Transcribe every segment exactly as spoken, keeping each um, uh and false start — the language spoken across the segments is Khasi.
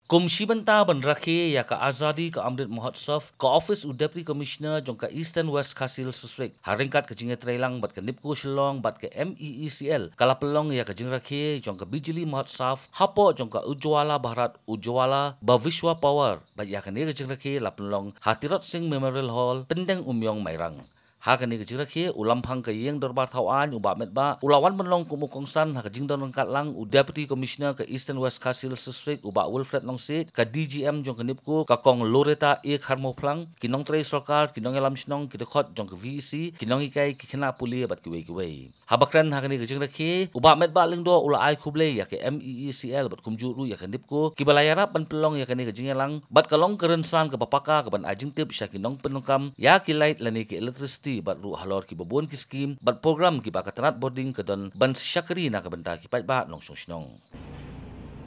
Kum shi bynta ban rakhe ïa ka Azadi Ka Amrit Mahotsav, ka ophis u Deputy Commissioner jong ka Eastern West Khasi Hills District, ha ryngkat ka jingïatreilang bad ka NEEPCO Shillong bad ka MEECL, ka la pynlong ïa ka jingrakhe jong ka Bijli Mahotsav hapoh jong ka Ujjwala Bharat Ujjwala Bhavishya Power, bad ïa kane ka jingrakhe la pynlong ha Tirot Singh Memorial Hall, Tyndeng Umiong, Mairang. Ha kane ka jingrakhe, u Lamphang ka Ïing Dorbar Thawaiñ, u Bah Metbah, u la wan pynlong kum u kongsan ha ka jingdon ryngkat lang u Deputy Commissioner ka Eastern West Khasi Hills District, u Bah Wilfred Nongsiej, ka DGM jong ka NEEPCO, ka Kong Loretta A Kharmawphlang, ki nongtrei sorkar, ki nongïalam shnong, ki dkhot jong ka VEC, ki nonghikai, ki khynnah pule bad kiwei kiwei. Haba kren ha kane ka jingrakhe, u Bah Metbah Lyngdoh u la ai khublei ïa ka MEECL bad kumjuh ruh ïa ka NEEPCO, kiba la ïarap ban pynlong ïa kane ka jingïalang, bad ka long ka rynsan kaba paka kaban ai jingtip sha ki nongpyndonkam ïa ki light lane ki electricity, bad ruh halor kiba bun ki skim bad program kiba ka tnat bording ka don ban shakri na ka bynta ki paidbah nongshong shnong.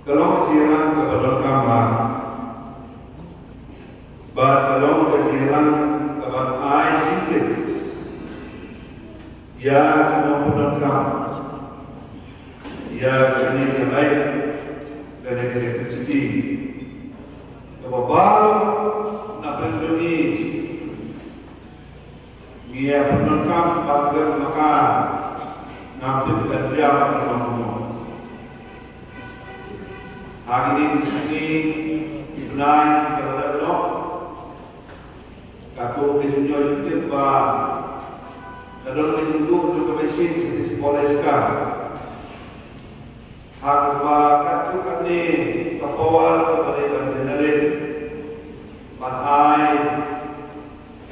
Ka long ka jingïalang kaba donkam bha, bad ka long ka jingïalang kaban ai jingtip ïa ki nongpyndonkam ïa kane ka light, kane ka electricity, kaba baroh na pdeng jong ngi ngi ïa pyndonkam bad kyrmen, ngam tip kan jia kumno kumno. Ha kine ki sngi ki bnai kiba la dep noh, katto ka jingïohi jingtip ba ka don ka jingduh jong ka machine sha ka college ka, ha kaba katto katne ka power kaba dei ban generate ban ai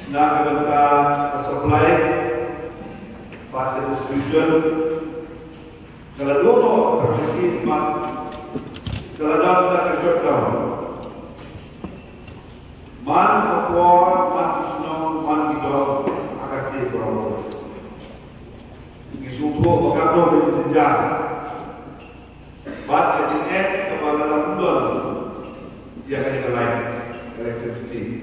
na ka bynta ka supply bad ka distribution, ka la duh noh ka machine bad ka la don ka shutdown. Man ka por, man ki shnong, man ki dong ha ka state baroh, ngi sngewthuh ba katno ka jingjynjar bad ka jingeh kaba la dang don ïa kane ka light, electricity.